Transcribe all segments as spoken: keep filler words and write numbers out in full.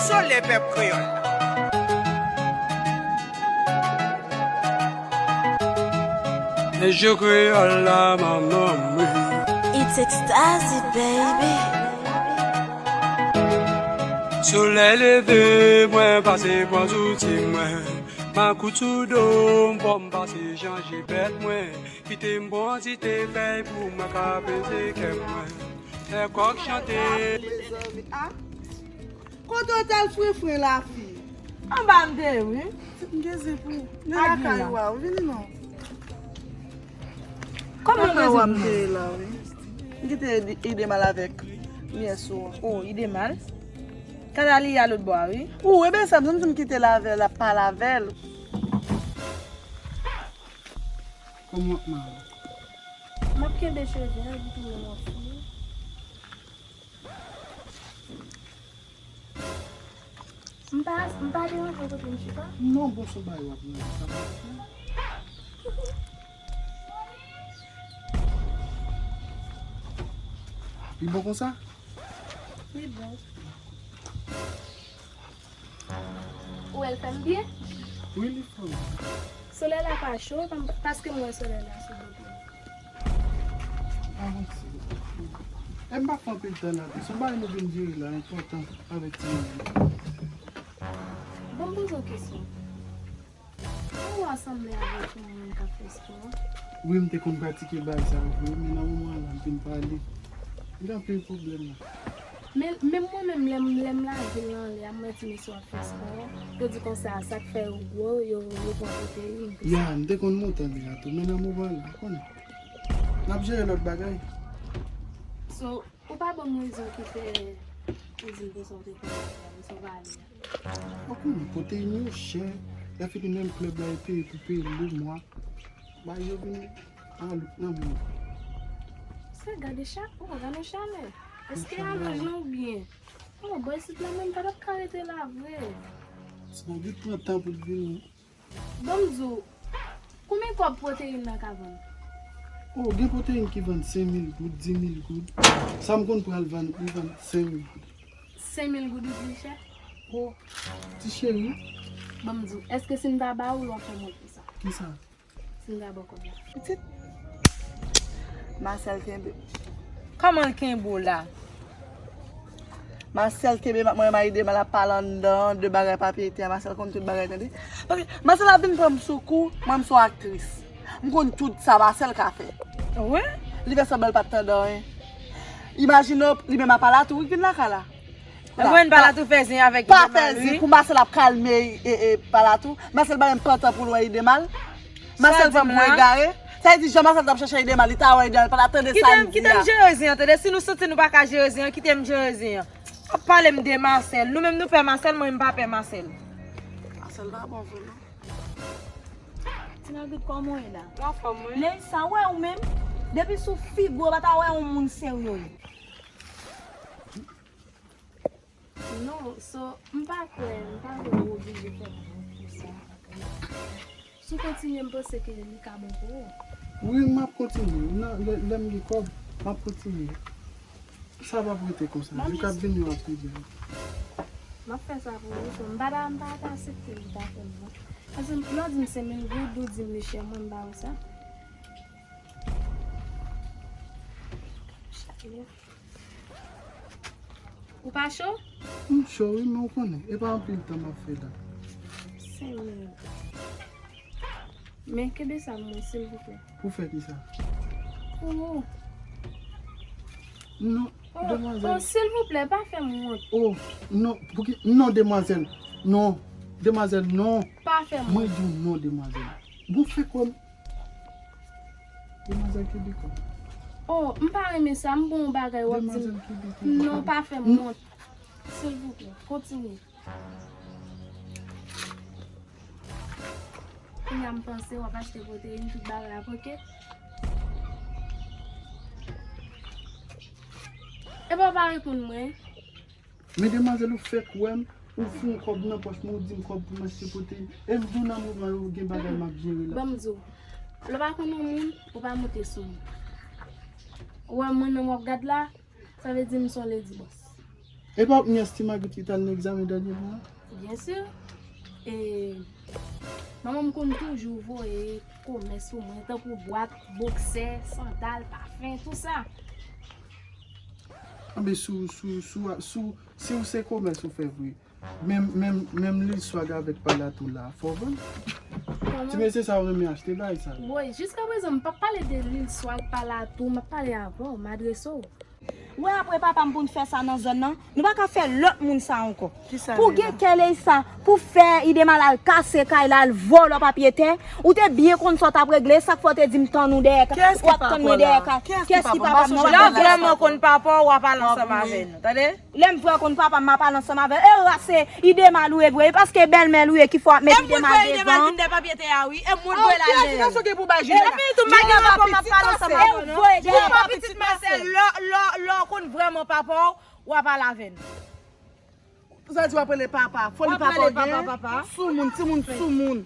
Sole pèp kreyòl. Mesye kreyòl la, manman m, wi. It's extazy, baby. Solèy leve, mwen pase pran zouti mwen. Makout sou do m, fò m pase jan jipèt mwen. Kite m bwonzite fèy pou mwen ka peze kè mwen. Lè kòk chante. Kote w t al frenfren la, fi? Anba m te ye, wi. M gen zen pou ou. Nan lakay ou a, ou vini non. Kòman w gen zen pou mwen? Lakay ou a m te ye la, wi. M kite Ide-, Idemal avèk nyès ou an. O, Idemal? Kadalia lòt bò a, wi. Ou, e bèl sa, m santi m kite l avè l, ap pale avè l. Kòman w ap mare? M ap kenbe cheve a, epi tounen w ap fouye. M pa, m pa deranje w kote m chita? Non, bon, se yon bagay w ap mande, sa pa fè. Li bon konsa? Li bon. Ou wè l fè m byen? Wi, li fè m. Solèy la pa cho, pa-, paske m wè solèy la sou do m. Avanse. E m pa fè anpil tan la tou. Se yon bagay nou vin jere la, enpòtan avèk timoun yo. Bon, m poze w kesyon. Ou wè w sanble avèk yon moun k ap fè spò? Wi, m te konn pratike bagay sa yo vre, men nan moman an la, m vin pale. Gen anpil pwoblèm la. Men, menm mwen menm, lè m, lè m lave l anlè a, m wè ti mesye w ap fè spò. Yo di konsa, sa k fè yo gwo, yo, yo pran pwoteyin, tout sa. Ya, m te konn monte anlè a tou, men nan moman an la, ou konnen. N ap jere lòt bagay. So, ou pa ban m rezon ki fè ou di m konsa ou te fè bagay la, sa w pa ale a. Ou konnen pwoteyin yo chè, lè fini menm klèb la yo peye pou peye le mwa. Bagay yo vin alouk nan men. Sa gade cha-, oh, gade yon chalè. Èske alonj lan oubyen? Oh, bò isit la menm pa t ap ka rete la vre. Sa gen pran tan pou l vini. Ban m di w, konbyen kòb pwoteyin nan ka vann? Oh, gen pwoteyin ki vann senk mil goud, dis mil goud. Sa m konn pral vann, li vann senk mil goud. Senk mil goud ou di chè? Oh, ti cheri. Ban m di w, èske si m ta ba ou l, w ap fè m wont pou sa? Kisa? Si m ta ba w kòb la. Pitit. Marcel kenbe. Kòman l kenbe w la? Marcel kenbe m ak mwen, Marie Dema ap pale anndan de bagay papye ete a. Marcel konn tout bagay, tande. Paske Marcel ap vin pran m sou kou, mwen m se yon aktris. M konn tout sa Marcel ka fè. Wi? Li fè sanblan l pa t tande anyen. Imajine w, li menm a Palatou, wi, k vin lakay la. Mwen pa la tou fè zen avèk Idemal, wi. Pa fè zen, kou Marcel ap kalme e, e, Palatou. Marcel pa menm pran tan pou l wè Idemal. Marcel pran pou egare. Sa vle di jan Marcel t ap chèche Idemal, li ta wè Idemal, pa ta tande sa m di a. Kite m, kite m jere zen an, tande. Si nou santi nou pa ka jere zen an, kite m jere zen an. W ap pale m de Marcel. Nou menm nou pè Marcel, mwen m pa pè Marcel. Marcel pa bon vre non. Ti Magrit, kòman w ye la? Anfòm, wi. Leisa, wè ou menm, depi sou figi w pa ta wè yon moun serye. Non, so, m pa kwè, m pa kwè ou oblije fè m wont pou sa. Si w kontinye, m panse ke li ka bon pou ou. Wi, m ap kontinye. Nan, lè, lè m gen kòb, m ap kontinye. Sa p ap rete konsa. Li k ap vini yo ap pi byen. M ap fè sa pou ou, so, m pa ta, m pa ta aksepte li ta fè m wont. Paske lè w di m senk mil goud, ou di m li chè, mwen m ba ou sa. Ou pa cho? M cho wi, men ou konnen, e pa anpil tan m ap fè la. Senk mil. Men kenbe sa pou mwen, silvouplè. Pou fè kisa? Pou ou. Non, oh, demwazèl. Oh, silvouplè, pa fè m wont. Oh, non, pouki, non, demwazèl. Non, demwazèl, non. Pa fè m wont. Mwen di w non, demwazèl. Bon, fè kòm. Demwazèl kenbe kò. Oh, m pa renmen sa, m bon bagay w ap di m. Demwazèl kenbe kò. Non, pa fè m wont. Silvouplè, kontinye. Kounye a m panse w ap achte pwoteyin, tout bagay ap oke. Epa w pa reponn mwen. Men demwazèl, ou fèk wè m, ou foun kòb nan pòch mwen, ou di m kòb pou m achte pwoteyin. E m di w nan moman yo gen bagay m ap jere la. Ban m di w, lè w pa konn yon moun, ou pa monte sou moun. Ou wè mwen menm w ap gad la, sa vle di m se yon lady boss. E pa nyès Ti Magrit ki t al nan egzamen dènye mwa a? Byen si. E manman m konn toujou voye komès pou mwen, tankou bwat, boksè, sandal, pafen, tou sa. Anben, sou, sou, sou, sou, si w se komès ou fè vre, menm, menm, menm Lil Swag avèk Palatou la, fò w vann. Ti mesye sa yo renmen achte bagay sa yo. Woy, jiskaprezan, m p ap pale de Lil Swag, Palatou, m ap pale avè w, m adrese w. Wè apre papa m pou n fè sa nan zòn nan, nou pa ka fè lòt moun sa ankò. Pou gen kè Leisa, pou fè Idemal al kase kay la, al vòlò papye tè, ou te byen konn sa w t ap regle, sa k fè w te di m tann ou dèyè kay, w ap tann mwen dèyè kay. Kiyès ki papa m? Lè w vrèman konn papa w, w ap al ansanm avè nou, tande? Lè m vrè konn papa m, m ap al ansanm avè l. E rase Idemal ou ye vre, e paske bèlmè l ou ye ki fè w ap met Idemal devan. E mwen voye Idemal vin dèyè papye tè a wi, e mwen voye l al dèyè. Epi tou m pa gen rapò m ap pale ansanm avè w non. Ou pa pitit Masèl, lè, lè, lè w konn vrèman papa w, w ap al avè n. Sa di w ap rele papa, foli papa w gen? Soumoun, timoun soumoun.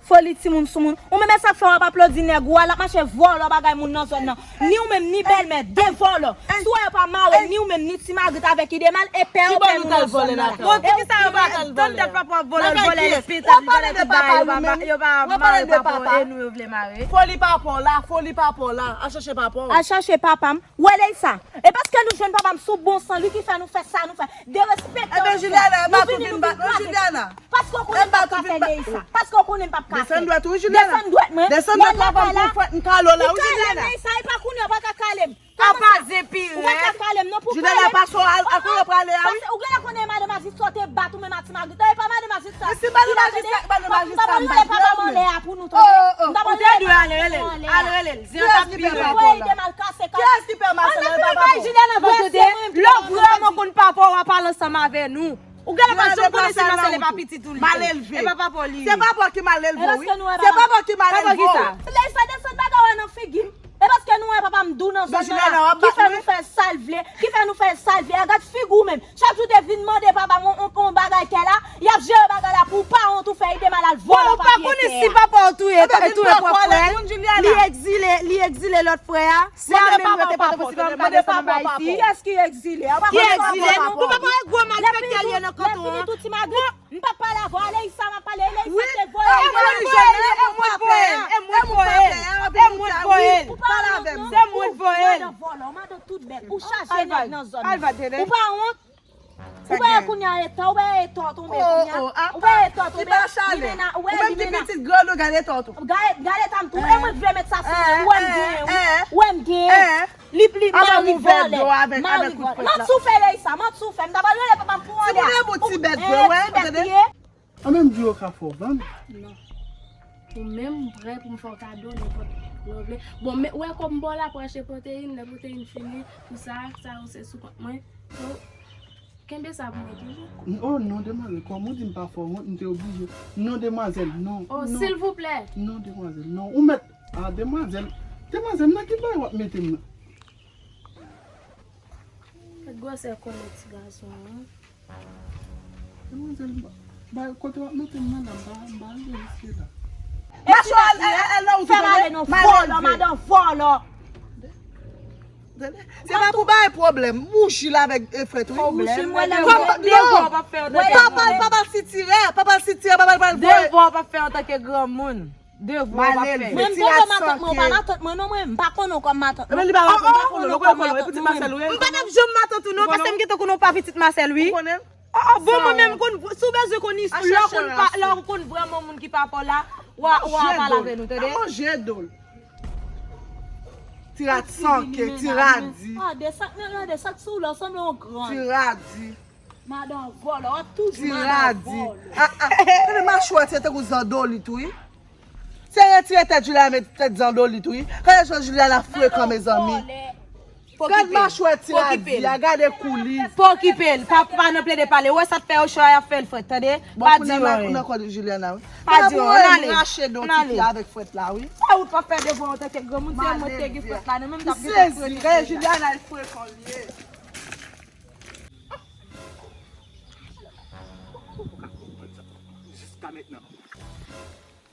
Foli timoun soumoun. Ou menm e sa k fè w ap aplodi nèg ou a, l ap mache vòlò bagay moun nan zòn nan. Ni ou menm, ni bèlmè, de vòlò. Si w wè yo pa mare, ni ou menm, ni Ti Magrit avèk Idemal, e pè yo pè nou nan zòn nan. Bon, ti kisa yo pa tann tèt papa w ap vòlò, vòlò epi tèt li, vòlò tout bagay, yo pa, yo pa mare papa w e nou yo vle mare. Foli papa w la, foli papa w la, al chache papa w. Al chache papa m. Wè Leisa, e paske nou jwenn papa m sou bon san li ki fè nou fè sa nou fè. Derespekte nou fè. Nou vini, nou vin kraze tout. Paske w konnen m p ap ka fè Leisa. Paske w konnen m p ap ka fè. Desann dwèt ou wi Juliana. Desann dwèt mwen. Desann dwèt la, fè m pran frèt m kale w la wi Juliana. Leisa, e pa kounye a w pa ka kale m. Apa zepirè. Ou pa ka kale m non pou kale m. Juliana, pase w al, al kote w prale a wi. Ou genlè konnen madan majistra te bat ou menm ak Ti Magrit. E pa madan majistra. Men si madan majistra, madan majistra m pa t rele papa m anlè a pou nou tande. Ou te dwe al rele l, al rele l. Zen an t ap pire. Kiyès ki pè Masèl? Ann ann bay Juliana vant tande. Lè w vrèman konn papa w ap al ansanm avè nou. Ou genlè pa janm konnen si Masèl e pa pitit ou li ye. Mal elve. E pa papa w li ye. Se papa w ki mal elve w wi. Se papa w ki mal elve w. Lè sa desann bagay w nan figi m. E paske nou wè papa m di w nan zòn nan la, ki fè nou fè sa l vle, ki fè nou fè sa l vle. A gad figi w menm. Chak jou te vin mande papa m on, on, on bagay tè la, y ap jere bagay la pou w pa wont ou fè Idemal al vòlò papye tè a. Bon, ou pa konnen si papa w touye, touye pwòp frè l. Li egzile, li egzile lòt frè a. Se a menm rete pa posib ann pa desann anba isi. Kiyès ki egzile? Ki egzile? Ou pa wè gwo malfektè li ye nan kanton an? M p ap pale avè w, Aleisa m ap pale, Aleisa te voye. E mwen k voye l, e mwen k voye l, e mwen k voye l, e mwen k voye l. Ou pa wont non? Se mwen k voye l. Madan vòlò, madan tout bèt. Ou chaje nèg nan zòn nan. Ou pa wont? Ou pa wè kounye a eta, ou pa wè eta w tonbe kounye a? Ou pa wè eta w tonbe? Limena, ou wè Limena? Ou menm ki pitit grann ou, gade eta w tou. Gade, gade eta m tou. E mwen k vle met sa sou mwen. Ou wè m genyen wi. Ou wè m genyen. Li, li mari vòlè, mari vòlè. Manti w fè Leisa, manti w fè. M ta pral rele papa m pou anlè a. Timoun renmen ti bèt vre, wè, tande. An menm di yo ka fè w vann. Non. Ou menm m prè pou m fè w kado nenpòt lè w vle. Bon, men, wè kòb m ba w la pou achte pwoteyin, lè pwoteyin fini, pou sa, sa yo se sou kont mwen. So, kenbe sa pou mwen toujou. Oh non, demwazèl, kòm ou di m pa fè w wont, m te oblije. Non, demwazèl, non. Oh, silvouplè. Non, demwazèl, non. Ou mèt Ah, demwazèl, demwazèl, nan ki bagay w ap mete m nan? Gad gwosè kòlè ti gason an. Demwazèl, ba, ba, kote w ap mete m nan la, m pa, m pa rive jiske la. Mache al, al, al nan wout ou tande. Fè m ale non, vòlò, madan vòlò. Se pa pou bay pwoblèm. Bouji l avèk, e, frèt wi. Pwoblèm. Papa l, papa l sitirè, papa l sitirè, papa l pral voye. Devwa w p ap fè antanke granmoun. Devwa w ap fè. Mwen m tonbe matant mwen, ou pa matant mwen non mwen. M pa konnen w kòm matant mwen. Epi li pa matant, m pa konnen w, ou konnen w, e pitit Masèl ou ye. M pa t ap janm matant ou non, paske m gentan konnen w pa pitit Masèl wi. Ou konnen? Oh, oh, bon, mwen menm konn, si w bezwen konn istwa, lè w konn pa, lè w konn vrèman moun ki papa w la, w a, w a pale avè nou, tande? Manje do l. Ti rat sanke, ti radi. Ah, de sak nan, de sak sou la, w sanble yon gran. Ti radi. Madan vòlò, w ap toujou madan vòlò. Ah, ah, gade machwè, se tankou zandolit wi. Se retire tèt Juliana, met tèt zandolit wi. Gade jan Juliana frekan, mezanmi. Gad machwè ti radi a, gade kou li. Pa okipe l, pa, pa nan plede pale. Ou wè sa k fè yo cho a, y ap fè l frèt, tande? Pa di yo anyen. Pa di yo anyen, ann ale. Rache do ti fi avèk frèt la wi. Sa ou t ap fè devwa antanke granmoun, se mwen ki te gen frèt la, nan menm t ap gen frèt. Juliana frekan li ye. Jiska mentnan.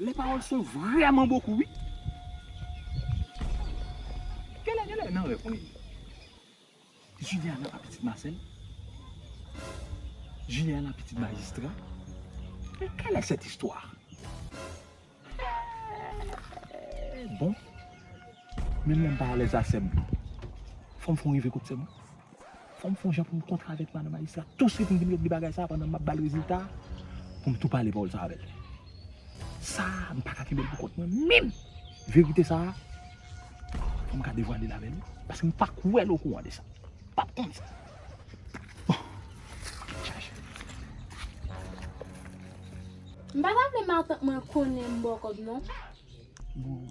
Les paroles sont vraiment beaucoup, wi. Genlè, genlè nan rèv mwen ye. Juliana pa pitit Masèl? Juliana, pitit majistra? Men quelle est cette histoire? Bon, menm lè m pa alèz a sè m, fò m fè yon rive kot sè m. Fò m fè yon jan pou m kontre avèk madan majistra. Touswit m vin regle bagay sa a pandan m ap ba l rezilta a, pou m tou pale pawòl sa a avè l. Sa a, m pa ka kenbe l pou kont mwen menm. Verite sa a, fò m ka devwale l avè l wi. Paske m pa kwè l okouran de sa. M p ap konn sa. Bon, chache. M pa ta vle matant mwen konnen m ba w kòb non. Bon,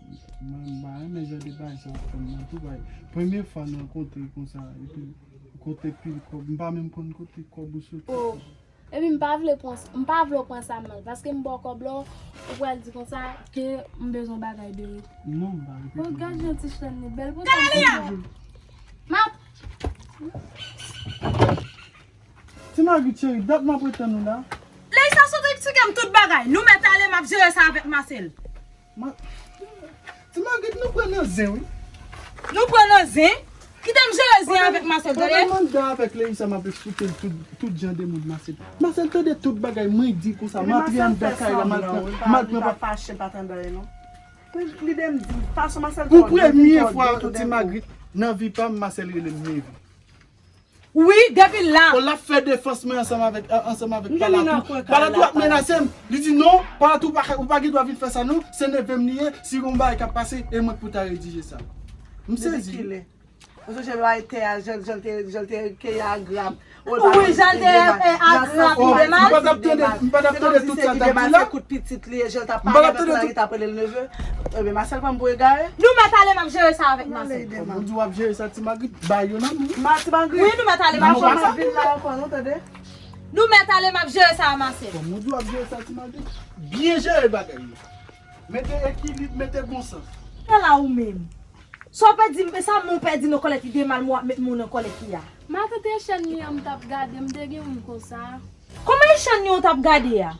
mwen m pa renmen jan de bagay sa w ap fè m nan tou, bay. Premye fwa n rankontre konsa, epi w konte pil kòb, m pa menm konn kote kòb ou soti. Oh, epi m pa vle pran, m pa vle w pran sa mal, paske m ba w kòb la, ou pral di konsa ke m bezwen bagay de ou. Non, m pa repete. Oh, gad jan ti chèn li bèl pou sa. Gade li a! Mat! Ti Magrit cheri, dat m ap ret tann ou la. Leysa sot eksplike m tout bagay. Nou mèt ale, m ap jere sa avèk Masèl. Ma... Ti Magrit, nou pran nan zen, wi. Nou pran nan zen? Kite m jere zen avèk Masèl, tande? Pandan m anndan avèk Leysa, m ap eksplike l tout, tout jan de moun Masèl. Masèl tande tout bagay, mwen di konsa, m antre anndan kay la, m al pran, m al pran pa... Fache pa tande non. Pou lide m di, fason Masèl... Pou premye fwa, Ti Magrit, nan vi pa m, Masèl rele m Nevi. Wi, depi la. O, l ap fè defans mwen ansanm avèk, ansanm avèk Palatou. Palatou ap menase m. Li di non, Palatou ou pa, ou pa gen dwa vin fè sa non. Se neve m li ye, si gen yon bagay k ap pase, e mwen k pou ta redije sa. M sezi. Ou sonje lwa tè a, jan, jan l te, jan l te keyi agrab. Wi, jan l te agrab, li de mal. M pa t ap tande, m pa t ap tande tout sa l t ap di la. Kout pitit li ye, jan l t ap pale avèk Larita, ap rele l neve. Ebyen, Masèl pran m pou egare. Nou mèt ale, m ap jere sa avèk Masèl. Ou di w ap jere sa, Ti Magrit, bay yo nan men. Ma, Ti Magrit. Wi, nou mèt ale, m ap jere sa. Vin la ankò non, tande. Nou mèt ale, m ap jere sa a Masèl. Kòm ou di w ap jere sa, Ti Magrit, byen jere bagay yo. Mete ekilib, mete bon sans. Ala ou menm. Sa w pèdi, sa moun pèdi nan kòlèt li de mal, mwen w ap met moun nan kòlèt li a. Matant, e chèn li an m t ap gade, m te gen youn konsa. Kòman e chèn li an w t ap gade a?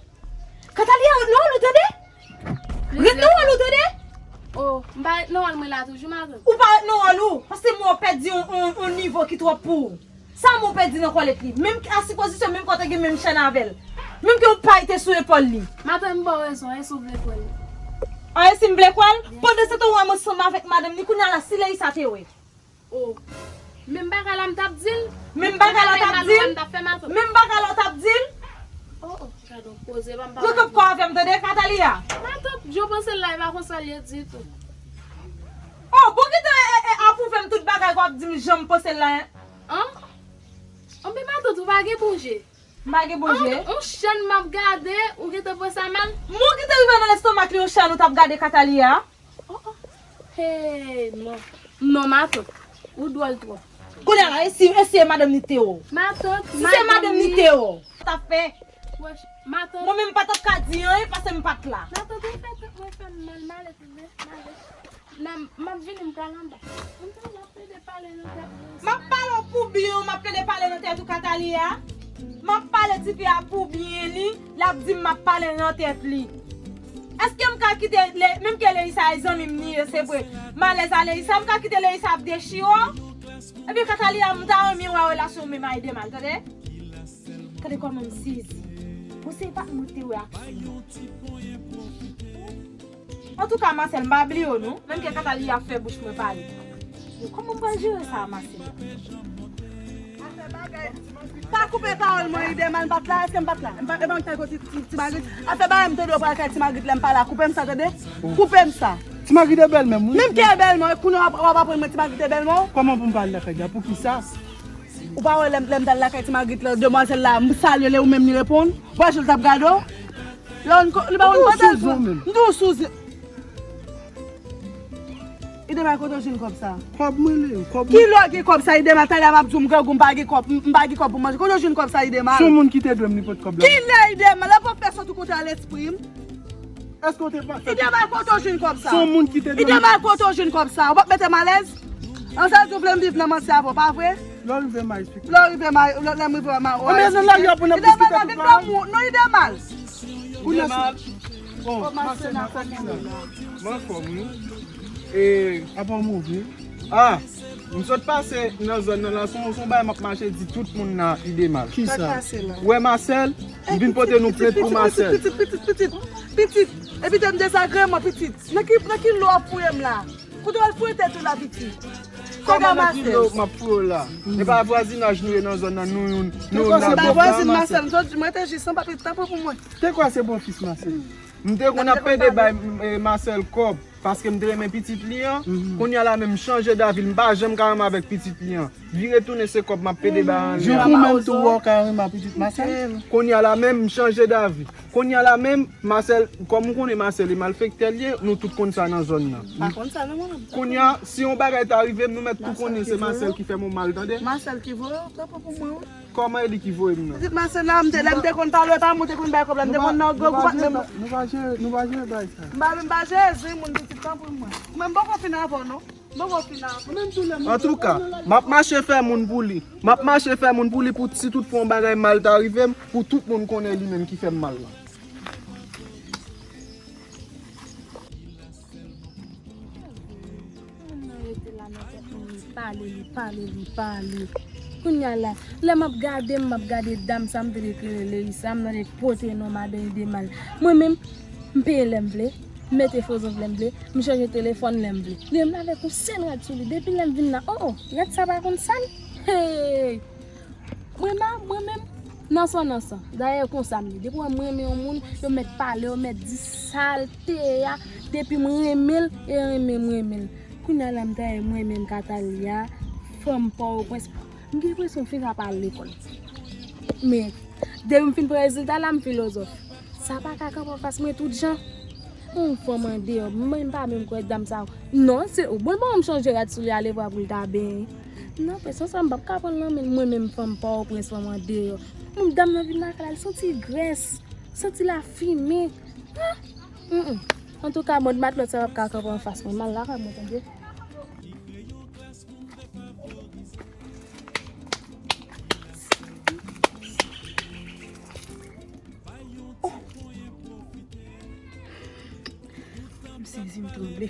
Katalia, ret nan wòl ou tande? Ret nan wòl ou tande? Oh, m pa ret nan wòl mwen la toujou, matant. Ou pa ret nan wòl ou, paske mwen w pèdi yon, yon, yon nivo ki twòp pou ou. Sa moun pèdi nan kòlèt li? Menm a sipozisyon, menm kote gen menm chèn avè l. Menm ke yon pay te sou epòl li. Matant, m ba w rezon, e si w vle kwè l? An, e si m vle kwè l? Pandan se tan ou wè m ansanm avèk madanm ni kounye a la, si Leyisa te wè. Oh. Menm bagay la m t ap di l. Menm bagay la w t ap di l. Menm bagay la w t ap di l. Oh, oh, gad on koze, pa m pa... Pran kòb kò avè m tande, Katalia. Matant, jan w panse l la, e pa konsa l ye ditou. Oh, bon, gentan, e, e, apwouve m tout bagay ke w ap di m jan m panse l la, en. An? Anben matant, ou pa gen bon je. M pa gen bon je. An, on chèn m ap gade, ou gentan pran sa mal? Mwen gentan rive nan lestomak li, on chèn ou t ap gade Katalia. Oh, oh. Hey, non. Non, matant. Ou dwòl twòp. Kounye a la, e si, e si e madanm ni te wè w? Matant, si se madanm ni te wè w, sa fè. Wèch, matant. Mwen menm m pa t ap ka di anyen paske m pa t la. Matant, ou fè tèt mwen fè m mal, m ale, m ale. Nan, m ap vini, m pral anba. M ap plede pale nan tèt mwen. M ap pale w pou byen w, m ap plede pale nan tèt ou, Katalia. M ap pale tifi a pou byen li, l ap di m m ap pale nan tèt li. Èske m ka kite, menm ke Leyisa e zanmi m li ye, se vre. Malèz a Leyisa, m ka kite Leyisa ap dechire w? Ebyen, Katalia, m ta renmen wè relasyon w menm a Edemal, tande? Gade kòman m sezi. Bon, se pa t mwen ki te wè aksyon an. Antouka, Masèl, m pa bliye w non. Menm ke Katalia ap fè bouch mwen pale. Bon, kòman m pral jere sa a, Masèl? Pa koupe pawòl mwen, Edemal, m pa t la, èske m pa t la? M pa, e pa m t al kote Ti, Ti, Ti Magrit. Afè bagay m tande w pral kay Ti Magrit lè m pa la, koupe m sa, tande? Koupe m sa. Ti Magrit e bèl menm, wi. Menm ke e bèl mwen, kounye a w ap, w ap aprann mwen Ti Magrit e bèl mwen? Kòman pou m pa al lakay li a? Poukisa? Ou pa wè lè m, lè m t al lakay Ti Magrit la, demwazèl la, m salye l, e ou menm li reponn? Ou pa wè jan l t ap gade w? Lè w, li pa konn kote l. M di w souze. Idema, kote w jwenn kòb sa? Kòb mwen li, kòb mwen. Ki lè w gen kòb sa, Idema? Talè a m ap di w m grangou, m pa gen kòb, m, m pa gen kòb pou manje. Kote w jwenn kòb sa, Idema? Se yon moun ki te dwe m li pot kòb la. Ki lè, Idema? Lè w p ap fè sòt ou kontre a lespri m. Èske w te pa fè... Idema, kote w jwenn kòb sa? Se yon moun ki te dwe m. Idema, kote w jwenn kòb sa? Ou p ap mete m alèz? An sa di w vle m viv nan manti avè w, pa vre? Lè w rive m a eksplike. Lè w rive m a, lè, lè m rive m a, ou a eksplike. Idema, pa vin pran mou, non, Idema. Kounye a se... Oh, Masèna, kòman w ye? Mwen anfòm, wi. E, apa w move? Ah! M sot pase nan zòn nan la, se yon, se yon bagay m ap mache di tout moun nan Idemal. Kisa? Ou wè Marcel? M vin pote nou plent pou Marcel. Pitit, pitit, pitit, pitit, pitit. Pitit, epi te m dezagreman, pitit. Nan ki, nan ki lo w ap fouye m la? Kote w al fouye tèt ou la, pitit? Kòman nan ki lo m ap fouye w la? E pa vwazinaj nou ye nan zòn nan, nou youn, nou youn nan. Ba vwazin Marcel, m sot di, mwen te jis anba pitit, tanpri pou mwen. Te kwè se bon fis Marcel. M te konn ap pede bay, eh, Marcel kòb, paske m te renmen pitit li an. Kounye a la menm, m chanje davi, m pa janm ka renmen avèk pitit li an. Vire tounen se kòb m ap pede bay anlè a. Jou pou menm tou wè w ka renmen ak pitit Marcel. Kounye a la menm, m chanje davi. Kounye a la menm, Marcel, kòm ou konnen Marcel e malfektè l ye, nou tout konn sa nan zòn nan. Pa konn sa non, mwen menm. Kounye a, si yon bagay ta rive m, nou mèt tou konnen se Marcel ki fè m yon mal, tande? Marcel ki voye w, tanpri pou mwen, wi. Kòman e li ki voye m nan? Pitit Marcel la, m te, lè m te konn pale, e pa mwen te konn bay kòb la, m te konn nan gran gwoup ak menm. Nou pa jere, nou pa jere bagay sa. M pa, m pa jere zen moun pitit, tanpri mwen. Mwen m poko fin avè w non. M poko fin avè w. Menm tou lè m Antouka, m ap mache fè moun pou li. M ap mache fè moun pou li pou si tout fwa yon bagay mal ta rive m, pou tout moun konnen li menm ki fè m mal la. Moun nan rete la nan tèt mwen, li pale, li pale, li pale. Kounye a la, lè m ap gade, m ap gade dam sa, m tande k rele Lerisa, m tande k pote non madan Idemal. Mwen menm, m peye lè m vle, m mete fo zòf lè m vle, m chanje telefòn lè m vle. Li menm la avèk yon sèl rad sou li, depi lè m vin la, oh, oh, rad sa pa konn sal. Hey! Mwen ma, mwen menm, nan san, nan san. Dayè, konsa m ye. Depi w wè m renmen yon moun, yo mèt pale, yo mèt di sa l te ye a. Depi m renmen l, e renmen m renmen l. Kounye a la, m ta ye, mwen menm, Katalia, fanm Pòtoprens. M gen enpresyon fi sa pa al lekòl. Men, depi m fin pran rezilta la, m filozòf. Sa pa ka kanpe anfas mwen tout jan. Yon fanm andeyò, mwen m pa menm kwè dam sa. Non, se ou. Bon, bon, m chanje rad sou li ale vwa pou l ta benyen. Non, pèsonn sa m p ap ka pran l nan men l. Mwen menm fanm Pòtoprens, fanm andeyò. Moun dam nan vin lakay la, l santi grès, santi lafimen. Ah! Mm, mm. Antouka, mòd matlòt sa p ap ka kanpe anfas mwen. M al lakay mwen, tande. Oh! M sezi, m tranble.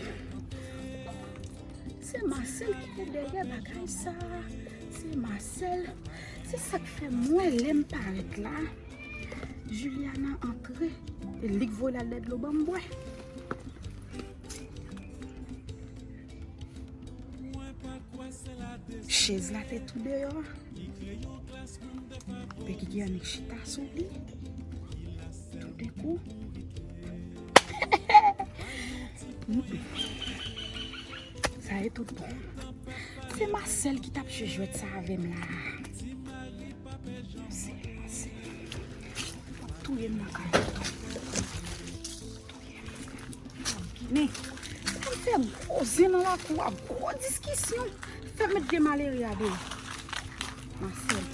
Se Marcel ki te dèyè bagay sa. Se Marcel. Se sa k fè mwen, lè m parèt la, Juliana antre. E li k voye l al dèyè dlo ban m bwè. Chèz la te tou deyò. Pè Kiki annik chita sou li. Toudenkou. Sa e tout bon. Se Marcel ki t ap jwe jwèt sa avè m la. Marcel, Marcel. W ap touye m nan kay la. Men, sa m fè gwo zen nan lakou a, gwo diskisyon. Fè m met vye malere a deyò. Marcel.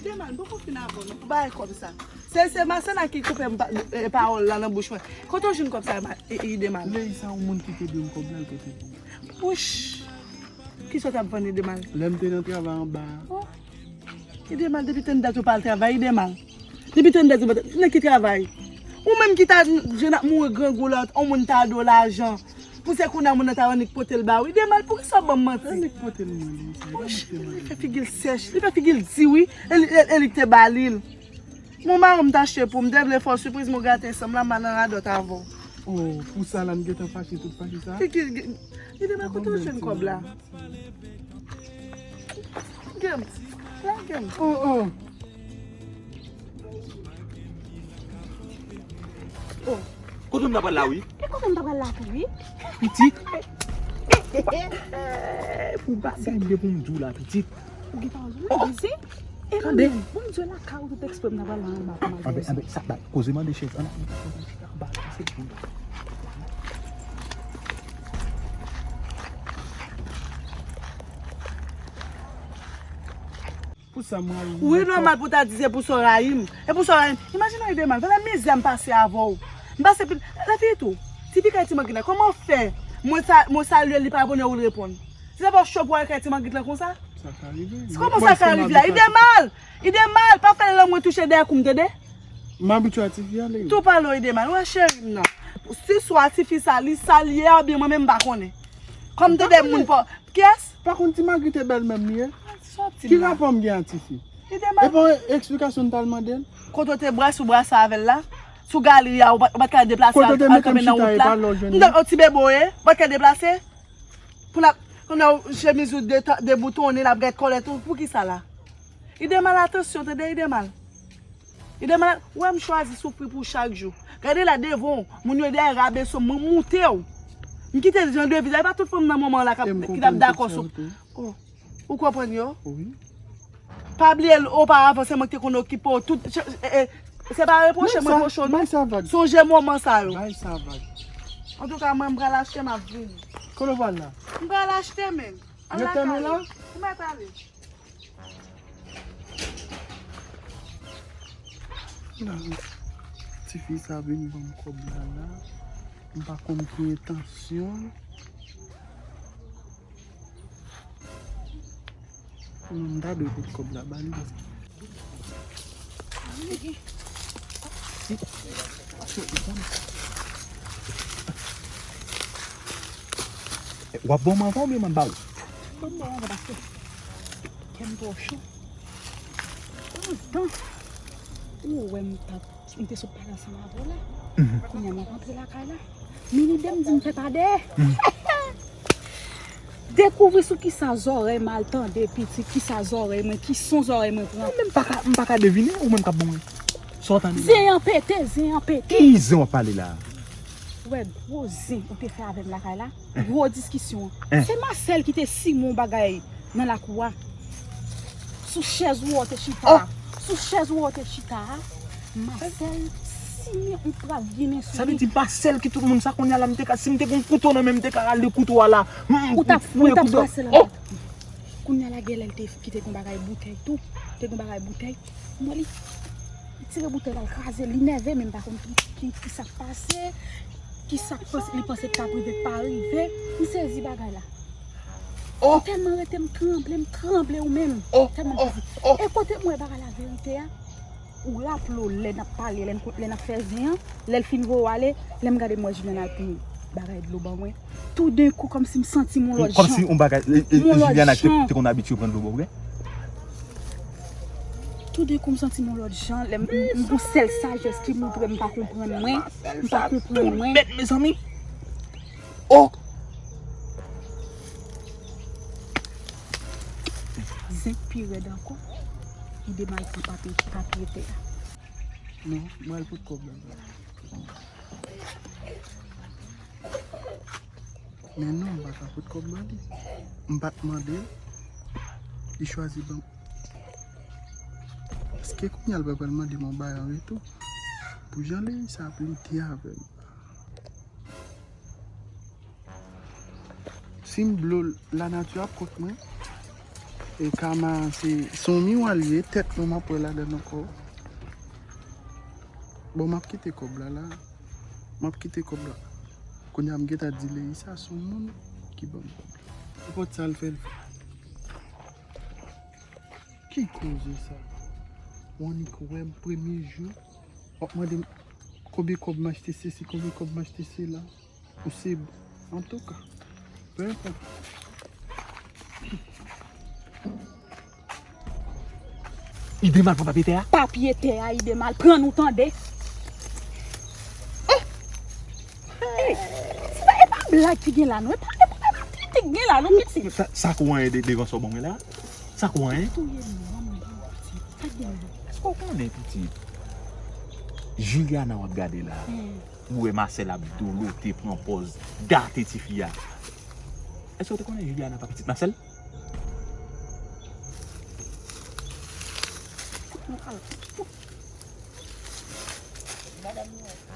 Idemal, m poko fin avè w non, pou bagay kòb sa. Se, se Marcel la ki koupe m pa-, e, pawòl la nan bouch mwen. Kote w jwenn kòb sa, ma-, e, e, Idemal? Leyisa, yon moun ki te dwe m kòb la, l te fè pou mwen. Wouch! Kisa w t ap vann Idemal? Lè m te nan travay anba a. Oh. Idemal, depi tann dat ou pa al travay, Idemal. Depi tann dat ou pa, nan ki travay? Ou menm ki ta jwenn ap mouri grangou la, yon moun ta do lajan. Pou se kounye a moun nan ta annik pote l ba ou. Idemal, poukisa w ban m manti? Annik pote l mwen, li, sa, li pa mete mwen. Li fè figi l sèch, li fè figi l di wi, e li, e, e li k te ba li l. Bon, mari m t achte pou m, m te vle fè w sipriz, men w gate san m la, m al nan radòt avè w. Oh, pou sa la, m gentan fache tout fache sa? Ki, ki, ki, Idemal, kote w jwenn kòb la? Lage m. Lage m. Oh, oh. Oh. Kote m ta pral la, wi? E kote m ta pral la tou, wi? Pitit. Pou bagay m gen pou m di w la, pitit. Ou gen pawòl ou, wi, se. E mwen menm, bon, m di w lakay ou tout eksprè m ta pral la anba pou m al fè sa. Anben, anben, sa bay. Koze mande chèz. Ann, ann, ann, ann, chita anba, se pou. Pou sa, mwen. Wi, nòmal pou ta di se pou sa w rayi m. E pou sa w rayi m. Imajine w Idemal, vale mizè m pase avè w. M pase pi, lafiyit ou, tifi kay ti mangit la, kòman fè? Mwen sa, mwen salye l, li pa reponn, ou l reponn. Se sa fè w cho pou w al kay ti mangit la konsa? Sa ka rive. Kòman sa ka rive a? Idemal! Idemal! Pa fè l nan mwen touche dèyè kou m, tande? M abitye a tifi a, Leyou. Tou pale w Idemal, wè cheri m nan. Si swa tifi sa, li sa l ye a, oubyen mwen menm m pa konnen. Kòm m tande moun pa. Kiyès? Pa konn ti Magri te bèl menm li ye. Ki rapò m gen a tifi? Idemal. E pa yon eksplikasyon m t al mande l? Kote w te brase w brase avè l la? Sou galri a, ou pa t ka deplase al kanpe nan wout la? M t yon ti bebe w ye, ou pa t ka deplase? Pou l ap, kounye a w chemiz ou deboutonnen, l ap gad kòlèt ou, poukisa la? Idemal, atansyon, tande, Idemal. Idemal, wè m chwazi soufri pou w chak jou. Gade la devan w, moun yo dèyè rabese w, mwen moute w. M kite jan de vi sa, e pa tout fanm nan moman la k ap, ki t ap dakò sou. Oh, ou konprann yo? Wi. Pa bliye, oparavan, se mwen ki te konn okipe w tout. Se pa repwoche mwen, pwoche w non. Sonje moman sa yo. Antouka, mwen, m pral achte, m ap vini. Kote w pral la? M pral achte, men. Ann lakay ou. Ou mèt ale. Tifi sa vin ban m kòb la la. M pa konn ki entansyon l. Mwen, m ta dwe pot kòb la ba li paske. W ap ban m anvan oubyen m ap ba ou? Ban m ba w anvan paske kè m twò cho. Antan ou wè m t ap M te sot pale ansanm avè w la. Kounye a m ap antre lakay la. Men lide m di m fè pa de. Dekouvri sou kisa zòrèy m al tande pitit, kisa zòrèy mwen, ki son zòrèy mwen pran. Mwen menm m pa ka, m pa ka devine, ou menm k ap ban mwen. Sa w tande la? Zen an pete, zen an pete. Ki zen w ap pale la? Ou wè gwo zen ou te fè avè m lakay la? Gwo diskisyon an. Se Masèl ki te simen yon bagay nan lakou a. Sou chèz ou wè w te chita a. Sou chèz ou wè w te chita a. Masèl simen yon trap vinen sou li. Sa vle di Masèl ki tout moun sa kounye a la, m te ka, si m te gen yon kouto nan men m, m te ka rale kouto a la. Ou t ap, ou t ap brase l anba. Kounye a la genlè l te kite yon bagay boutèy tou. Te gen yon bagay boutèy. M wè li, li tire boutèy la, l kraze, li nève, men m pa konn ki, ki, ki sa k pase, ki sa k pase, li panse k t ap rive, k pa rive. M sezi bagay la. M tèlman rete, m tranble, m tranble ou menm. Tèlman m sezi. E kote m wè bagay la verite a, ou raple w lè n ap pale, lè n, lè n ap fè zen an, lè l fin voye w ale, lè m gade m wè Juliana al pran bagay dlo ban mwen. Toudenkou, kòmsi m santi m yon lòt jan. Kòmsi yon bagay, e, e, Juliana te, te konn abitye pran dlo bò vre? Toudenkou, m santi m yon lòt jan. Lè m, m, m gon sèl sajès ki montre m pa konprann mwen. M pa konprann mwen. Bèt, mezanmi. Oh! Zen pi rèd ankò. Li demal pran papye, papye tè a. Non, mwen al pot kòb la. Men non, m pa ka pot kòb ban li. M pa t mande l. Li chwazi ban m. Èske kounye a l pa pral mande m yon bagay an retou? Pou jan Leyisa ap lite avè m. Si m blo l, lanati ap kont mwen. E kama se, se yon miwa l ye, tèt mwen m ap wè ladan l ankò. Bon, m ap kite kòb la la. M ap kite kòb la. Kounye a m gentan di Leyisa se yon moun ki ban m kòb la. Nenpòt sa l fè, l fè. Ki koze sa? W annik wè m premye jou, w ap mande m konbyen kòb m achte sesi, konbyen kòb m achte sela. Ou se, antouka, peu importe. Idemal pran papye tè a? Papye tè a, Idemal, pran nou tande. Eh! Eh! Se pa, e pa blag ki gen la, non. E pa, e pa, e pa kritik ki gen la, non, pitit. Sa, sa kou anyen de, devan sa w ban mwen la? Sa kou anyen? Touye m, non, mwen, pitit. Sa k gen la? Èske w konnen, pitit? Juliana w ap gade la. Hmm. Ou wè Masèl ap dolote, pran pòz, gate tifi a. Èske w te konnen Juliana pa pitit Masèl?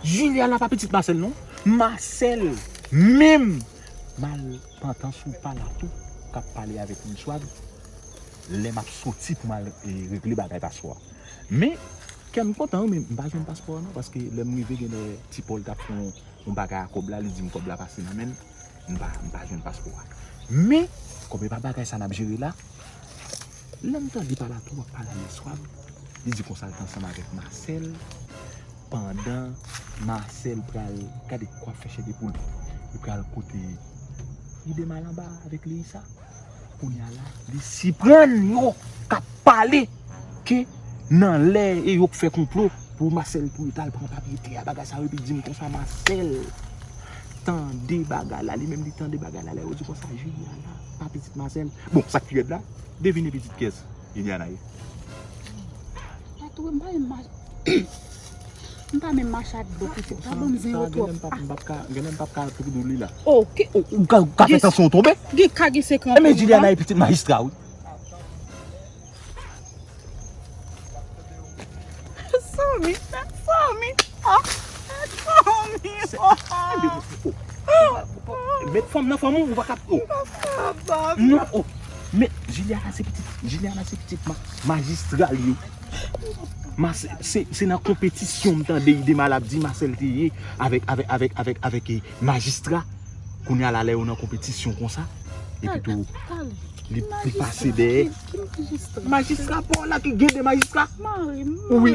Juliana pa pitit Masèl, non. Masèl menm malpantans ou pa la tou k ap pale avèk moun swab. Lè m ap soti pou m al, e, regle bagay paspò a. Men, kè m kontan wi, men m pa jwenn paspò a non, paske lè m rive genlè Ti Pòl t ap fè yon, yon bagay a kòb la, li di m kòb la pase nan men l, m pa, m pa jwenn paspò a. Men, kòm e pa bagay sa n ap jere la, lè m tande pale a tou, w ap pale a Lè Swab, li di konsa l te ansanm avèk Masèl, Pandan Marcel pral gade kwa fè chè de poul, li pral kote Idemal anba avèk Leïssa. Kounye a la, li siprann yo k ap pale ke nan lè e yo k fè konplo pou Marcel touye t al pran papye tè a, bagay sa yo, epi di m konsa, Marcel tande bagay la, li menm li tande bagay la, lè yo di konsa, Juliana pa pitit Marcel. Bon, sa k pi rèd la, devine pitit kiyès Juliana ye. Patwon, m pa menm M pa menm mache ak bò pitit. Pa ban m zen yo twòp. Genlè m p ap ka, genlè m p ap ka tou li la. Oh, ki, oh, ou ka, ou ka fè tansyon w tonbe. Gen ka gen senkant. E men Juliana e pitit majistra, wi. Somi, Somi, oh, Somi, oh. Met fanm nan fanm ou, ou pa ka, oh. Non, oh. Men Juliana se pitit, Juliana se pitit ma-, majistra li ye. Ma, se, se, se nan konpetisyon m tande Idemal ap di Marcel te ye avèk, avèk, avèk, avèk, avèk, eh, majistra. Kounye a la, lè yo nan konpetisyon konsa, epi tou, li, li pase dèyè. Majistra pa w la ki gen de majistra. Wi.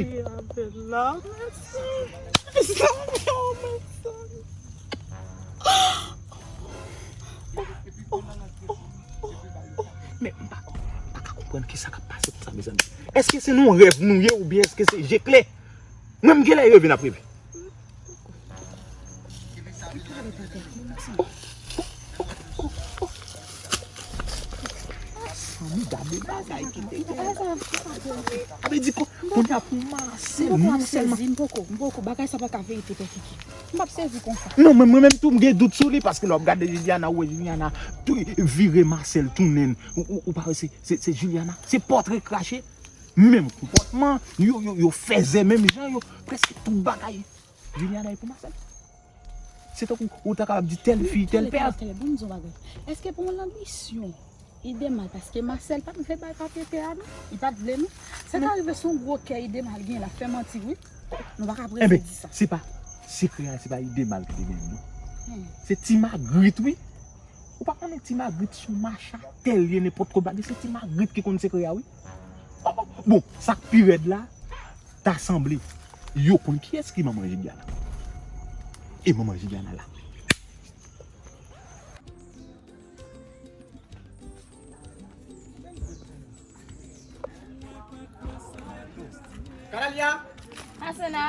Men m pa, m pa ka konprann kisa k ap pase konsa, mezanmi. Èske se nan yon rèv nou ye oubyen èske se je klè? Mwen, m genlè reve, n ap reve. Sanmi, gade bagay ki te gen. Sa vle di ko-, kounye a pou Marcel, non sèlman. M poko, m poko, bagay sa pa ka verite, pè Kiki. M p ap sezi konsa. Non, men mwen menm tou, m gen dout sou li, paske lè w ap gade Juliana, ou wè Juliana tou, vire Marcel tounen. Ou, ou, ou pa wè se, se, se Juliana? Se pòtre krache. Menm konpòtman, yo, yo, yo fèzè menm jan, yo prèske tout bagay. Juliana e pou Marcel. Se tankou ou ta kapab di tèl fi, tèl pè. Tèlè, tèlè, bon, m di yon bagay. Èske pou yon lanbisyon Idemal, paske Marcel pa t vle bay papye tè a, non. Li pa t vle, non. Sa ka rive se yon gwo kè Idemal gen, l ap fè manti, wi. Nou pa ka prese di sa. Enben, se pa sekrè a, se pa Idemal ki te gen li, non. Se Ti Magrit, wi. Ou pa konnen Ti Magrit se yon machatèl li ye, nenpòt kote bagay, se Ti Magrit ki konn sekrè a, wi. Oh, oh, bon, sa k pi rèd la, ta sanble yo konn kiyès ki manman Juliana. E manman Juliana la. Kadalia! Asena!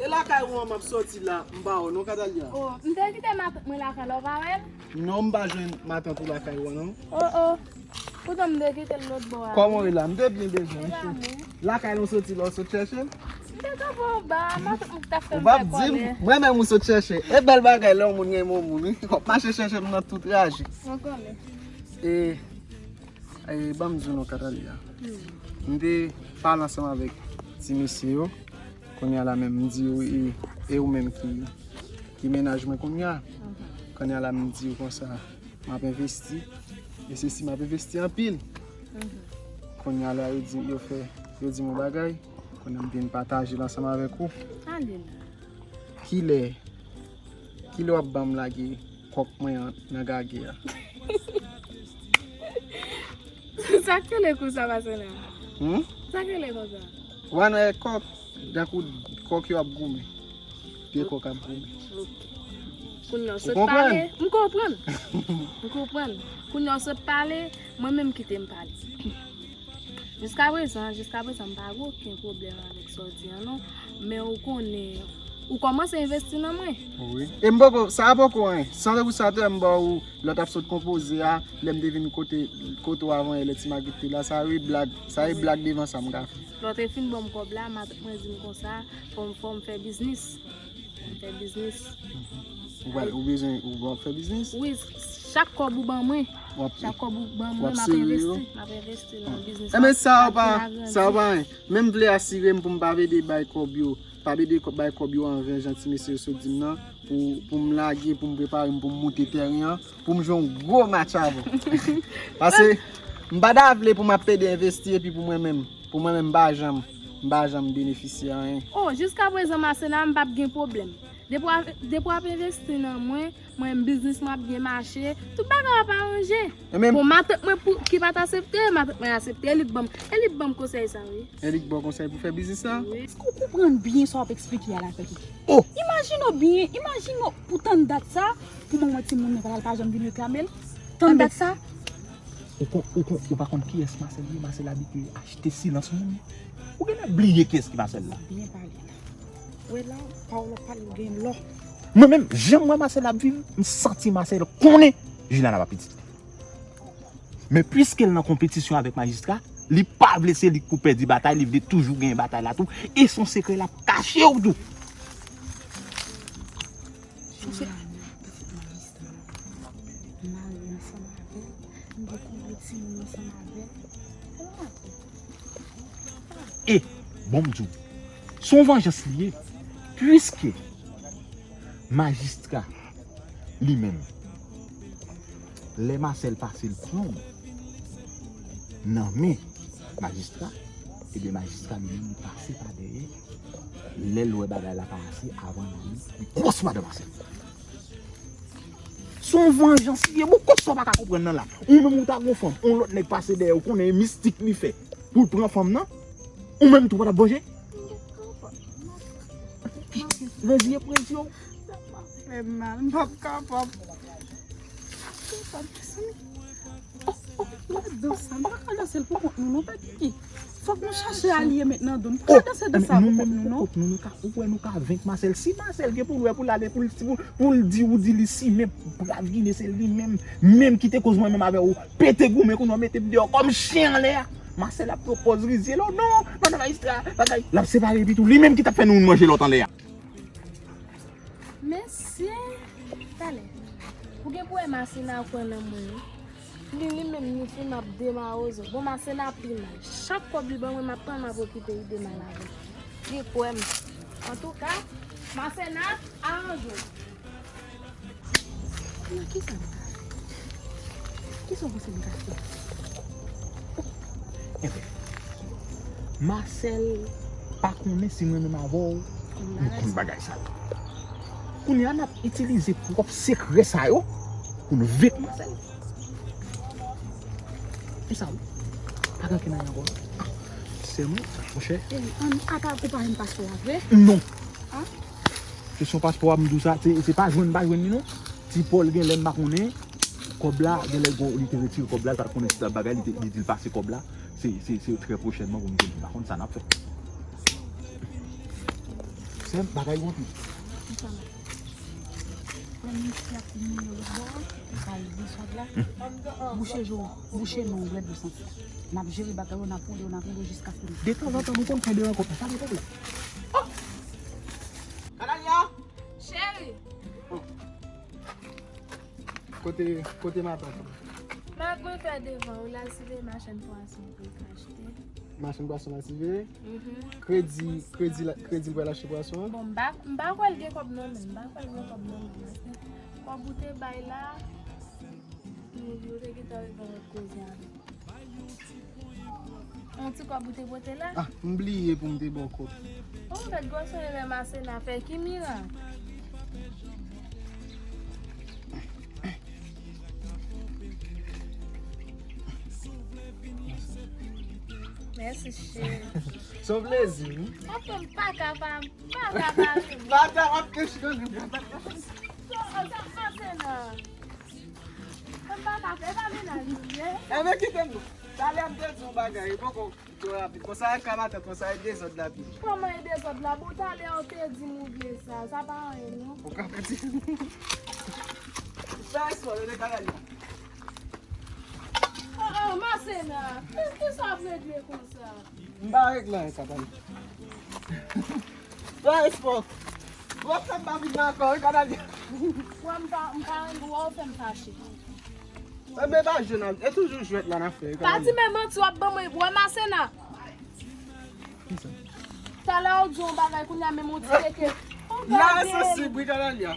E lakay ou an m ap sòti la, m pa wè w non, Kadalia. Oh, m te kite matant mwen lakay la, ou pa wè l? Non, m pa jwenn matant ou lakay ou an non. Oh, oh. Poutan m te kite l lòt bò a. Kòman w ye la? M te byen bezwen w, wi. Lakay nou soti la, w sot chèche m? M te kanpe anba, matant mwen t ap fè m fè kòlè. Ou p ap di m, mwen menm ou sot chèche. E bèl bagay lè yon moun renmen yon moun, wi. W ap mache chèche m nan tout raje. Mwen konnen. E, e, ban m di w non, Kadalia. M te pale ansanm avèk ti mesye yo. Kounye a la menm, m di yo, e, e ou menm ki, ki mennaj mwen kounye a. Kounye a la, m di yo konsa, m ap envesti. E se si m ap envesti anpil. Kounye a la, yo di, yo fè, yo di m yon bagay. Kounye a m vin pataje l ansanm avèk ou. Ale la. Kilè, kilè w ap ban m lage kòk mwen an nan gage a? Sa k rele konsa, Marcelin? Hmm? Sa k rele konsa? Ou pa wè kòk, tankou kòk yo ap goumen. Pye kòk ap goumen. Ok. Kounye a w sot pale. M konprann. M konprann. Kounye a w sot pale, mwen menm kite m pale. Jiskaprezan, jiskaprezan, m pa gen okenn pwoblèm avèk sa w di an non. Men ou konnen, ou kòmanse envesti nan mwen. Wi. E m poko, sa a poko anyen. San pou sa tou, m ba ou lè w t ap sot konpoze a, lè m te vin kote, kote w avan yè, lè Ti Magrit te la, sa wi blag, sa e blag devan sa m ka fè. Lè w te fin ban m kòb la, matant mwen di m konsa, fò m, fò m fè biznis. M fè biznis. Ou pral, ou bezwen, ou pral fè biznis? Wi, chak kòb ou ban mwen, chak kòb ou ban mwen, m ap envesti, m ap envesti nan biznis la. Enben sa a pa, sa a pa anyen. Men m vle asire m pou m pa plede bay kòb yo, pa plede kò-, bay kòb yo anven jan ti mesye yo sot di m nan, pou, pou m lage, pou m prepare m, pou m moute tèren an, pou m jwe yon gwo match avè w. Paske m pa ta vle pou m ap plede envesti epi pou mwen menm, pou mwen menm m pa janm, m pa janm benefisye anyen. Oh, jiskaprezan, Marcelin, m p ap gen pwoblèm. Depi w ap, depi w ap envesti nan mwen, mwen menm biznis mwen ap byen mache, tout bagay ap aranje. Bon, matant mwen pou, ki pa t aksepte, matant mwen aksepte, e li t ban m, e li t ban m konsèy sa, wi. E li t ban w konsèy pou fè biznis la? Wi. Èske w konprann byen sa w ap eksplike a la, Pè Kiki? Oh! Imajine w byen, imajine w pou tann dat sa, pou manman timoun nan pa, pa janm vin reklame l. Tann dat sa. Ou kon, ou kon, ou pa konn kiyès Masèl ye? Masèl abitye achte silans moun. Ou genlè bliye kiyès ki Masèl la. Byen pale la. Ou wè la, pawòl w ap pale yo gen lò. Mwen menm, jan m wè Masèl ap viv, m santi Masèl konnen Juliana pa pitit li. Men piske l nan konpetisyon avèk majistra, li pa vle se li k pou pèdi batay, li vle toujou genyen batay la tou. E se yon sekrè l ap kache w tou. Juliana, pitit majistra, m mare ansanm avè l, m gen konbyen timoun ansanm avè l. E, bon m di w, se yon vanjans li ye, piske majistra li menm, lè Masèl pase l pran w nan men majistra, ebyen majistra li menm li pase pa dèyè, lè l wè bagay la pa ase, avan li, li kòs madan Masèl. Se yon vanjans li ye, bon, kòs sa w pa ka konprann nan la. Ou menm ou ta gon fanm, yon lòt nèg pase dèyè w, konnen e mistik li fè pou l pran fanm nan, ou menm tou pa t ap vanje? Reziye pou reziye w. Sa pa fè mal, m p ap kapab. M p ap kapab, mezanmi. Oh, oh, nou ap danse, nou pa ka danse l pou kont nou, non, Pè Kiki. Fòk nou chache alye met nan do nou. Nou pa ka danse dans sa pou kont nou, non. Pou kont nou, nou ka, ou wè nou ka venk Masèl. Si Masèl gen pou l wè, pou l ale, pou l, pou, pou l di, ou di li simen, brav Ginen, se li menm, menm ki te koz mwen menm avè w pete goumen, kounye a w mete m deyò kòm chen anlè a. Masèl ap pran pòz rizye la, non, madan majistra, bagay. L ap separe epi tou, li menm ki t ap fè nou youn manje lòt anlè a. Mesye, talè. Ou gen pou wè Masena kwè nan mwen, wi. Li, li menm, li fin ap demawozo. Bon, Masena pi mal. Chak kòb li ban mwen, m ap pran, m ap okipe, li demal avè m. Li kwè m. Antouka, Masena, aranje w. Nan kisa m ka fè? Kisa w panse m ka fè? Enben, Masèl pa konnen si mwen menm avè w, nou konn bagay sa yo. Kounye a, n ap itilize pwòp sekrè sa yo pou n venk Masèl. E sa wi. Pa gen anyen ankò. Sè mwen, monchè. E, an, apa ou pa jwenn paspò a vre? Non. A? Kesyon paspò a, m di w sa, se, se pa jwenn, pa jwenn li non. Ti Pòl genlè m pa konnen. Kòb la, genlè gon, li te retire kòb la, li pa t konnen si t ap bagay, li te, li di l pase kòb la. Se, se, se trè pwochènman pou m jwenn li. Pa konn sa n ap fè. Sè m, bagay yo anpil. Konsa la. Lè misye ap fini yo lòt bò a, sa l desòd la. Bouche je w, bouche non w rèd ou santi. N ap jere bagay yo, n ap woule yo, n ap woule yo jiskaske nou. Detanzantan, nou konn fè de rankont, pa gen pwoblèm. Oh! Kanalya! Cheri! Kote, kote matant ou? Matant mwen fè devan w la, si se machann pwason pou l ka achte. Machann pwason la, si vre? Mhm. Kredi, kredi la, kredi l pral achte pwason an? Bon, m pa, m pa kwè l gen kòb non men, m pa kwè l gen kòb non men, paske kòb ou te bay la, nou, nou te gentan rive nan lòt koze avè l. Yon ti kòb ou te pote la? Ah, m bliye pou m te ba w kòb. Ou fèk gwo sonje lè Masena fè ki mirak? Mèsi, cheri. Se yon plezi, wi. Anfen, m pa ka pa, m pa ka pa ri. Madan, w ap kech nan li. Sa, sa, Masena. Mwen pa ka fè, e pa mennaj ou ye. Enben, kite m non. Talè m te di yon bagay, e poko twò rapid. Konsa, e ka matant, konsa, e dezòd la pi. Kòman e dezòd la? Bon, talè ou te di m ou vle sa. Sa pa anyen, non. Ou ka fè ti. Sa espò, yo te ka gade. Ah, ah, Masena, ki, ki sa w ap regle konsa? M pa regle anyen, Katani. Sa espò. W ap fè m pa vin nan kò, wi, Katani. Wè, m pa, m pa renmen wè w fè m fache. Enben, pa jwe nan, e toujou jwèt la n ap fè, wi, Katani. Pa di men manti w ap ban mwen, wè Masena. Kisa? Talè w di yon bagay, kounye a menm yon ti keke. Yon bagay. L a sansib, wi, Katani.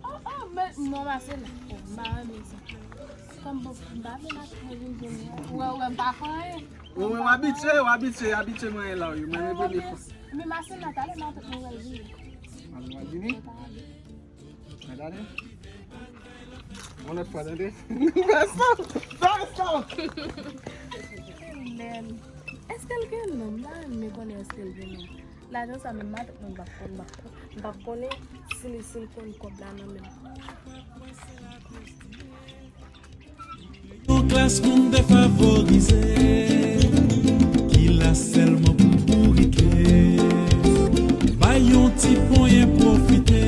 Oh, oh, men, non, Masena. Oh, m pa renmen sa. Kòm bon, m pa vle matant mwen vin jwenn mwen. Ou wè, ou wè, m pa fè anyen. Ou wè, w abitye, w abitye, abitye manyen la, wi. Manyen premye fwa. Men Masena, talè matant mwen pral vini. Vini. Gade. Yon lòt fwa, tande. Fè sa! Fè sa! Men, èske l gen non? M ta renmen konnen èske l gen non. Lajan sa menm, matant mwen m p ap konn, m p ap konn, m p ap konnen si li, si l konn kòb la nan men m. Yon klas moun defavorize ki la sèlman pou bourike. Bay yon ti ponyen pwofite.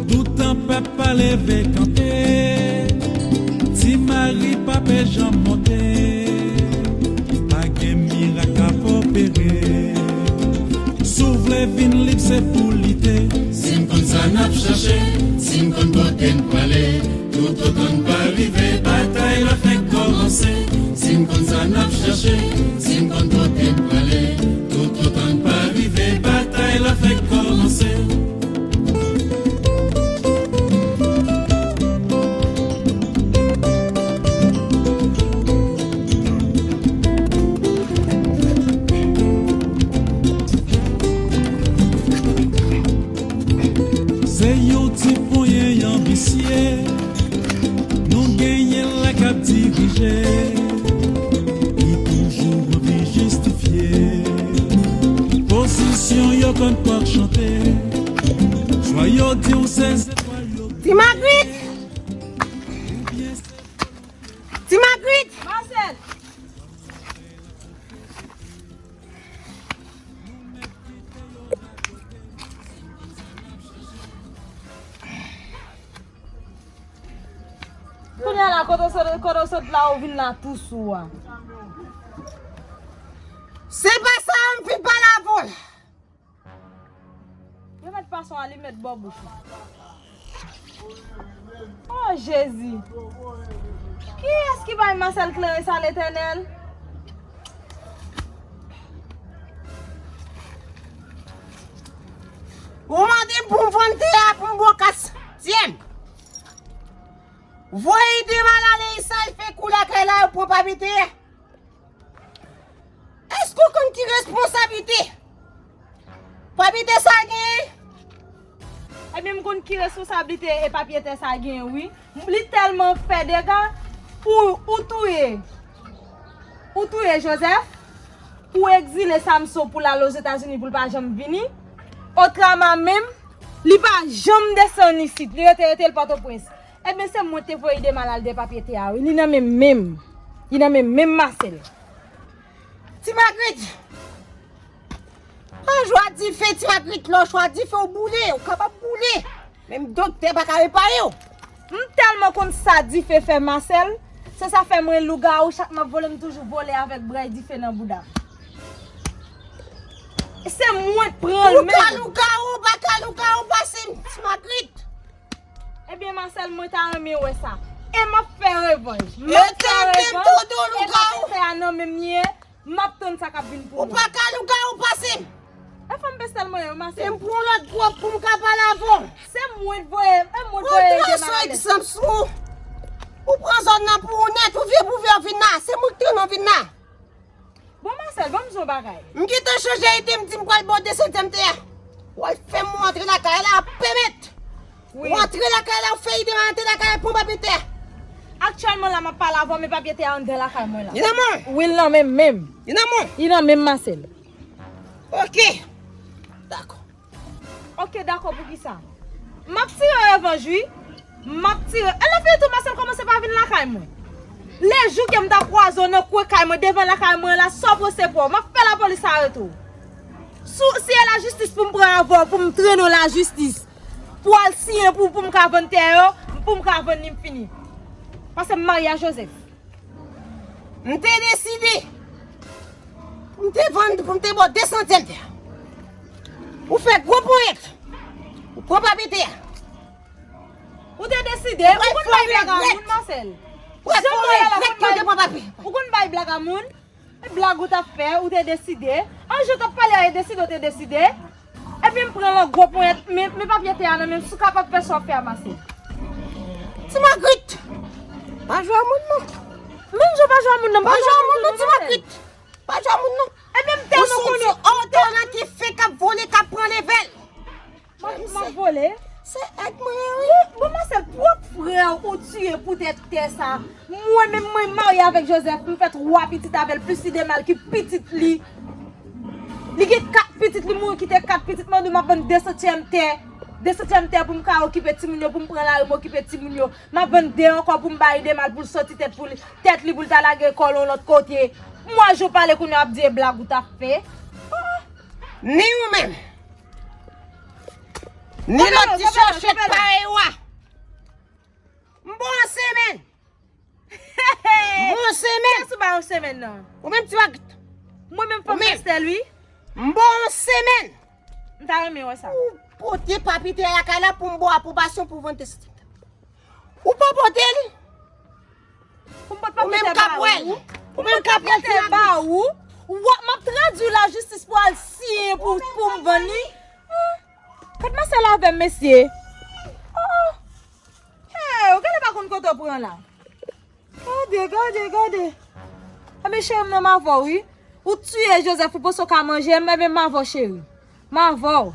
Toutan pèp pa leve kanpe. Ti mari pa pè janm monte. Pa gen mirak k ap opere. Si w vle vin lib, se pou lite. Si n konn sa n ap chache, si n konn kote n prale, toutotan n pa rive, batay la fèk kòmanse. Si n konn sa n ap chache, si n konn kote n prale, toutotan n pa rive, batay la fèk kòmanse. Se yon ti ponyen anbisye nou genyen la k ap dirije, ki toujou anvi jistifye pozisyon yo konn pòk chante. Swa yo di w se zetwal yo. Ti Magrit! Ti Magrit! Marcel! Kounye a la, kote w sot, kote w sot la, ou vin la tou sou a. Se pa sa m vin pale avè w la. Yo met pason alimèt bò bouch ou. Oh Jezi! Kiyès ki bay Marcel kleren sa, Letènèl? Ou mande m pou m vann tè a pou m bwè kas tè m. Voye ide m al ale sa l fè kou lakay la, yo pran papye tè a. Èske w konn ki responsablite papye tè sa genyen? Ebyen, m konn ki responsablite e papye tè sa genyen, wi. Li tèlman fè dega, ou, ou touye, ou touye Joseph, ou egzile Samson pou l al Ozetazini pou l pa janm vini. Otrama menm, li pa janm desann isit, li rete, rete l Pòtoprens. Ebyen, se mwen te voye ide m al al de papye tè a, wi. Li nan men m menm. Li nan men m menm, Marcel. Ti Magrit! Pa jwe a dife, Ti Magrit, lè w jwe a dife, w boule, w kapab boule. Menm doktè pa ka repare w. M tèlman konn sa dife fè, Marcel. Se sa fè mwen lougawou, chak m ap vole, m toujou vole avèk bray dife nan bouda m. Se mwen k pran l menm. Ou ka lougawou, ou pa ka lougawou, pase m, Ti Magrit. Ebyen, Marcel, mwen ta renmen wè sa. E m ap fè revanj. M ap fè revanj. E papye tè a nan men m li ye. M ap tann sa k ap vin pou mwen. Ou pa ka lougawou pase m. E fanm bestèl mwen yo, Marcel. Se m pran lòt gwòp pou m ka pale avè w. Se mwen k voye, e mwen k voye ede m al ale. Ou pran sou egzanp sou ou. Ou pran zòn nan pou ou nèt, ou vye pou vye w vin la. Se mwen k trennen w vin la. Bon, Marcel, ban m di w yon bagay. M gentan chanje ide, m di m pral ba w de santyèm tè a. W al fè m rantre lakay la, pèmèt. Wi. W antre lakay la, w fè ide m antre lakay la, pran papye tè a. Aktyèlman la, m ap pale avè w, men papye tè a anndan lakay mwen la. Li nan men w? Wi, li nan men m menm. Li nan men w? Li nan men m, Marcel. Ok. Dakò. Ok, dakò, poukisa? M ap tire revanj, wi. M ap tire. E lè fini tou, Marcel kòmanse pa vin lakay mwen. Lejou ke m ta kwaze w nan kwen kay mwen, devan lakay mwen la, sa w panse pou w? M ap fè lapolis arete w. Si, si e lajistis pou m pran avè w, pou m trennen w lajistis, pou w al siyen pou, pou m ka vann tè yo, pou m ka vann li, m fini. Paske m marye a Joseph. M te deside pou m te vann, pou m te ba w de santyèm tè a. Ou fè gwo ponyèt. Ou pran papye tè a. Ou te deside, ou konn bay blag a moun, Marcel. Ou konn bay blag a moun. E blag ou t ap fè, ou te deside. An jou w t ap pale a, e deside, ou te deside. Epi m pran l an gwo ponyèt, men, men papye tè a nan men m, si w kapab fè sa w fè a, Marcel. Ti Magrit! Pa jwe a moun non. Menm jan w pa jwe a moun non, m pa jwe a moun non, Ti Magrit. Pa jwe a moun non. Ebyen, m tèlman konnen. Ou sou ti òtè nan ki fè k ap vole, k ap pran levèl. M ap, m ap vole. Se èg mwen ye, wi. Bon, Masèl, pwòp frè w ou tiye poutèt tè sa. Mwen menm, mwen marye avèk Joseph, m fè twa pitit avè l, plis li de mal ki pitit li. Li gen kat pitit, li mouri kite kat pitit, mande m ap vann de santyèm tè. De santyèm tè pou m ka okipe timoun yo, pou m pran lari, m okipe timoun yo. M ap vann de ankò pou m bay de mal pou l soti tèt pou li, tèt li pou l ta lage kò l yon lòt kote. M wè jan w pale kounye a ap di e blag ou t ap fè. Ni ou menm. Ni lòt ti chòchèt parèy ou a. M bon yon semèn. M bon yon semèn. Kiyès ou ba yon semèn nan? Ou menm ti wak. Mwen menm fanm Mastèl wi. M bon yon semèn. M ta renmen wè sa. Ou pote papi tè lakay la pou m ba w apwobasyon pou vann tè. Ou pa pote l. Pou m pot pa pote ba ou. Ou menm k ap wè l. Ou menm k ap wè l. Ba ou. Ou wè, m ap tradui lajistis pou al siyen pou, pou m vann li. Ah, kot Masèl avè m, mesye? Oh. Hey, ou genlè pa konn kote w pran la. Gade, gade, gade. Enben, cheri m nan m avè w, wi. Ou tiye Joseph, ou panse w ka manje m, enben m avè w, cheri. M avè w.